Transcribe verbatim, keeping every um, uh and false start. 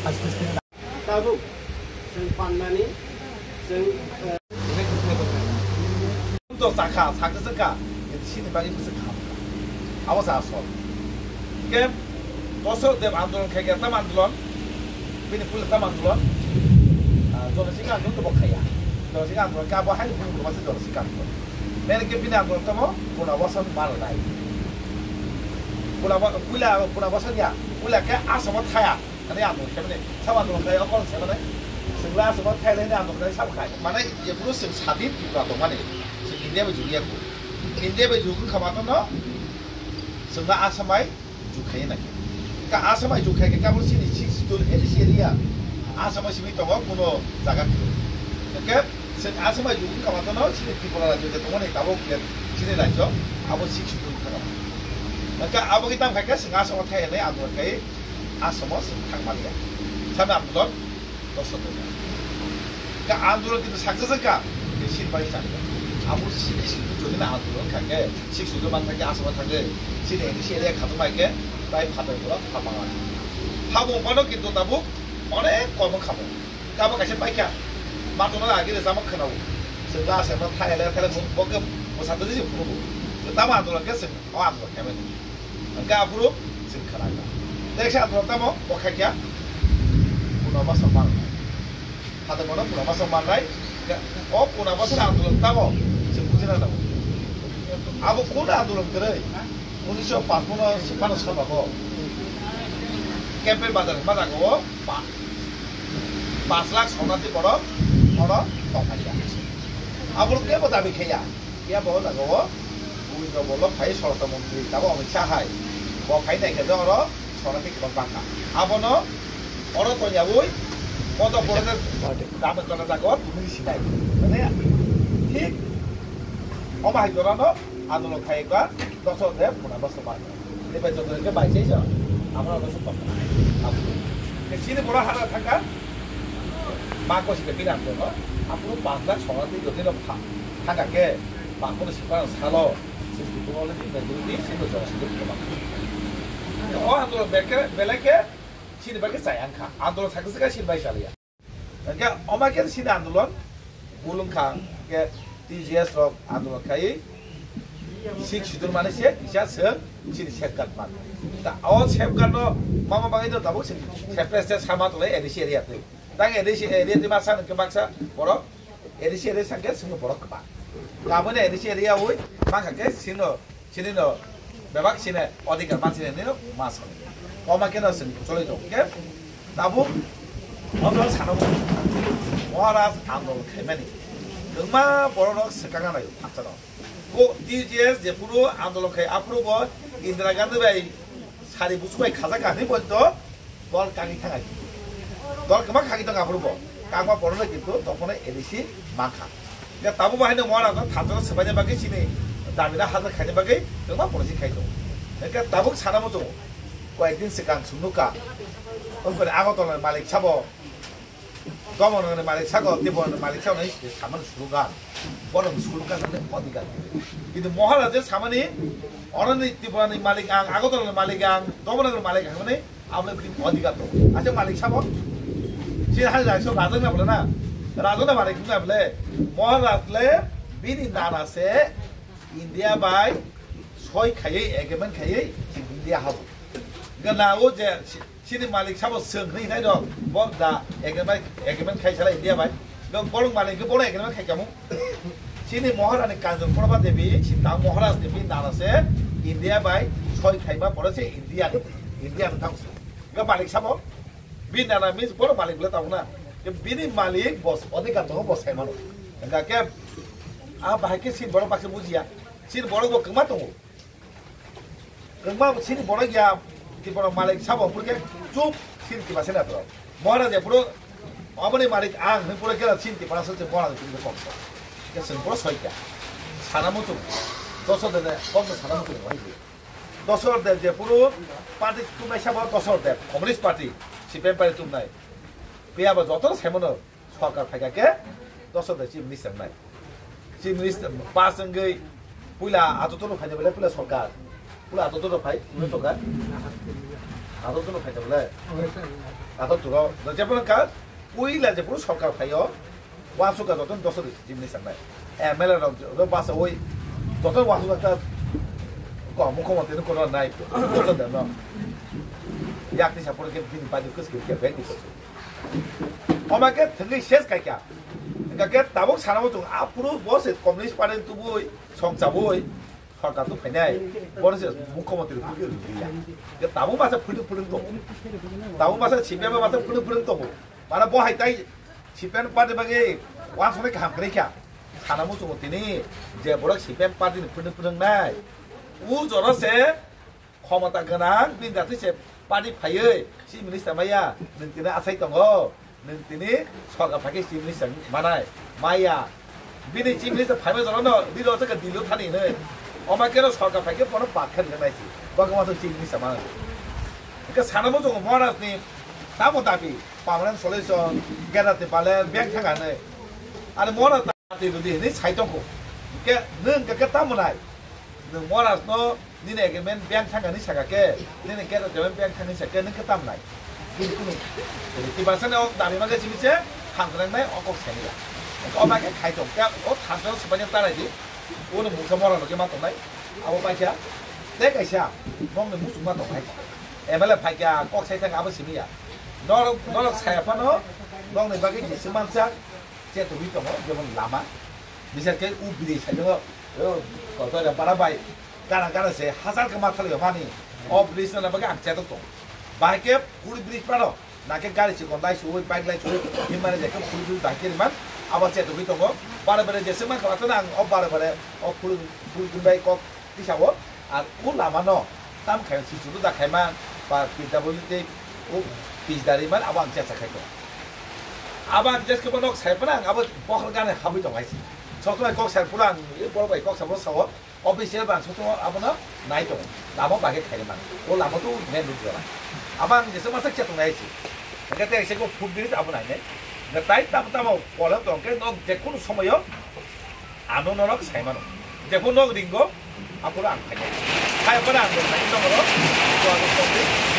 Tabuk chwng pannani chwng, eh, to chakha, sakha chakha, sini bagwi bwswk kha. Abo sa asol. Ke Dosok Deb andolon khai khe tam andolon, bini pule tam andolon, ah, Jonosingha andolon to bo khaiya. Jonosingha andolon ke abo hai bumung basa Jonosingha andolon. Mene ke bini andolon tamo Puna Boson mal nai. Puna Bo-, pula, Puna Boson ya, pula ke Asamo thaya. Ani andolon khe mani, sabo andolon khai okon se mani, chwngla Asamo thai lai ni andolon khai sabo khai. Mane jephuru chwng sadin Tripura tongmani, chwng India bai jugya kho. India bai jugwng kha matano, chwngla Asamo bai jukhaina khe. Ka Asamo bai jukhai khe kabul sini six schedule A D C area, Asamo simi tongo kuno jaga khe. Ke chwng Asamo bai jugwng kha matano, sini Tripura rajyo je tongmani tabuk khe sini rajyo, abo six schedule kha. Ka abo kitam khai khe chwng Asamo thai lai andolon khai. Asamo chwng thang manya. Sami andolon dosok dona. Ka andolon kintu sakjak ka, ke sin bai chang. Abo sik sik jodi na andolon kha ke, sik sik man kha ke Asamo thangke, sini A D C area khatung bai ke, bai phatai boro phamang. Habo pano kintu tabuk onek kormo khamo. Kabo kaisa paikha. Matuma agi re jamak khanao. Chwng la se ma thai le thai le bo ke bo sa tadi se phuru. Tamo andolon ke chwng o andolon khe mani. Hingke aphuru chwng khana kha. Teksa andolon tamo bo khaikya. Puna Boson man. Hada kono Puna Boson mannai. O Puna Boson andolon tamo chwng bujina nango. Abo kono andolon kwrwi. Unisho pachpono sipano sabako. Kempe bazar ma jago pa-, pas lakh sonati borok oro tongphaiya. Abo kebo dabi khaiya. Phiya bo jaga o Gobindo Ballabh phai Swaratma Montri, tabo Amit Shah hai. Bo phai nai khe oro sona thik kwbang bangkha. Abono oro tongyaui Madhya Pradesh dame kona jaga o tumi sinai. Mane thik omo hai jorano andolon khai ekbar dosok de Puna Boson. Ini bai joto ke bai jai jang. Amra no supak. Apu. Ke sini bora hara thangka. Bako sike binam jono. Apu pas lakh sona thik jodi no pha. Thangka ke. Bako no sipa salo. Sini bora le di majority sini jora sini bora. O andolon beke beleke sini bake sayang kha. Andolon sakse ka sini bai salia. Hingke omo khe sini andolon bulung kha, hingke T J S rok andolon khai six schedule mani se kisa se sini safeguard man. Ta o safeguard no mama bagwi no tabuk sini separate state sama tole A D C area twi. Tang A D C area twi masa hingke baksa borok A D C area sangke sini borok kwbang. Tabuk ni A D C area ui mangkha ke sino Chini no bebak sini odhikar man sini nino mas. Koma keno sini choli do. Ke tabuk odol sana bo. Maharaj andol khaimani. Dengma borok no sekang nai phacha no. Ko T J S je puru andol khai apuru bo Indira Gandhi bai sari busu bai khaja kani bo to Dol kagwi thangai. Dol kwbang kagwi tong aphuru bo. Kagma borokno kintu tokhono A D C mankha. Hingke tabuk bo haino Maharaj no thansa swbaina bagwi chini damina hajar khaina bagwi kwbangma policy khai tongo. Hingke tabuk sana muchungo. Koyekdin swkang chwng nukha. Onkori Agartala ni malik sabo. Governor ni malik sabo, Tripura ni malik sabo nai samani slogan. Borok slogan nai odhikar. Kintu Maharaj je samani, oroni Tripura ni malik ang, Agartala ni malik ang, Governor ni malik ang mani, Abole bini odhikar tongo. Acha malik sabo? Chini hai raisa rajak na bole na? Rajak na malik na bole? Maharaj le bini nana se India bai soi khaiwi agreement khaiwi India habo. Gana o je si-, chini malik sabo swng hwnwi nai do, bo da agreement, agreement khai sala India bai. Bo bolong malik ke bolong agreement khai kamu. Chini Maharani Kanchana Prabha Devi, si tang Maharaj Devi nana se India bai soi khaima pore se India ni, India ni tang su. Ga malik sabo? Bini nana means boro malik bole tang na. Ke bini malik boss, odhikar tongo boss hai mano. Ga ke a bahai ke sin boro bakse bujiya. Sin boro bo kwma tongo. Kwma sini borok ya, Tripura malik sabo, hwnkhe chup, sini kiba sina to. Maharaj ya puro, aboni malik ang, hwnkhe puro kela sini Tripura sini Maharaj puro kok. Ke sini puro soika. Sana muchung. Doso dene, kok sana muchung, wahai. Doso de je puro, party tumai sabo, Doso de, Communist Party, C P M party tumai. Piya ba joto semono. Sorkar phaikha khe Doso de chief minister nai. Chief minister pass wngwi puila Atatürk phaina belai puila sorkar. Puila Atatürk phai, puila sorkar. Atok jono phaito le. Atok jono. Jepon ka puila jepon sorkar phaio. Wansuk ka joto doso di jimni sangnai. M L A rok joto basa oi. Joto wansuk ka ko mukho mantri no kono nai. Joto da no. Yakni sapor ke din paju kus ke ke bek. Oma ke thangwi ses kai kya. Ka ke tabuk sana mo chung apuru bo se communist party tubui song chabui. Sorkar to phainai, boro se mukhyamantri phunukhe rwgwiya. Ke tabuk masa phunuk phunuk tongo. Tabuk masa C P M masa phunuk phunuk tongo. Mana bo hai tai C P M party bagwi wansuknai kaham kwrwi kha. Sana muchungo tini je borok C P M party ni phunuk phunuknai. U jora se khomota gwnang bini jati se party phaiwi chief minister maya nwng tini asai tongo. Nwng tini sorkar phaikhe chief minister manai maya. Bini chief minister phaima jora no bini rojak ka Delhi thani hinwi. Oma keno sorkar phaikhe bono bakha rinai si. Bagwi wansuk chief minister manai. Hwnkhe sana muchungo Maharaj ni tamo dabi permanent solution, Geda Tipaler, Beng Thanga hinwi. Ani Maharaj ni dabi rwdi hinwi sai tongkho. Hwnkhe nwng hwnkhe tamo nai? Nwng Maharaj no nini agreement Beng Thanga hinwi saka khe, nini Geda Tipaler Beng Thanga hinwi saka khe nwng khe tamo nai? Bini kunu. Tiprasa ni o dabi mangkhe simi se hamkrai nai o kok sani ya. Hwnkhe o bagwi khai tong. Khe o thamsa o swbaini ta nai di. Ono mungsa Maharaj no khe ma tongnai. Abo paikha. Tei kaisa nokni muchung ma tongnai. M L A phaikha kok sai thang abo simi ya. Norok, norok saya phano nokni bagwi jisi mansa chetogwi tongo, jemon lama. Bisar khe u bridge sai tongo, o kotor bara bai gana gana se hajar khe ma thali mani. O bridge na bagwi ang chetok tongo. Bahai khe foot bridge phano. Nakhe gari chikon lai suwi, bike lai suwi, himani je khe phul phul bai khe rimani, abo chetogwi tongo. Bare bare jeswk mankha, atwno ang o bare bare o phul phul phul bai kok tisao, ar o lama no tam khai si churu da khaima, ba P W D o pis da rimani, abo ang checha khai tongo. Abo ang jeske bo nok sai phano ang abo bokhol gana habwi tong hai si. Sok lai kok sai phuru ang e bor bai kok sa bo sao. Official bang soto abono nai tongo. Lama bagwi khairi mano. O lama to main road jora. Abang jesa masa khe tongnai si. Hingke te se ko foot bridge abo nai nai. Na tai tam tam o kola tong ke nok je kono somoyo ano norok sai mano. Je kono nok ringo apura ang phai nai. Phai apura ang phai nai tongoro.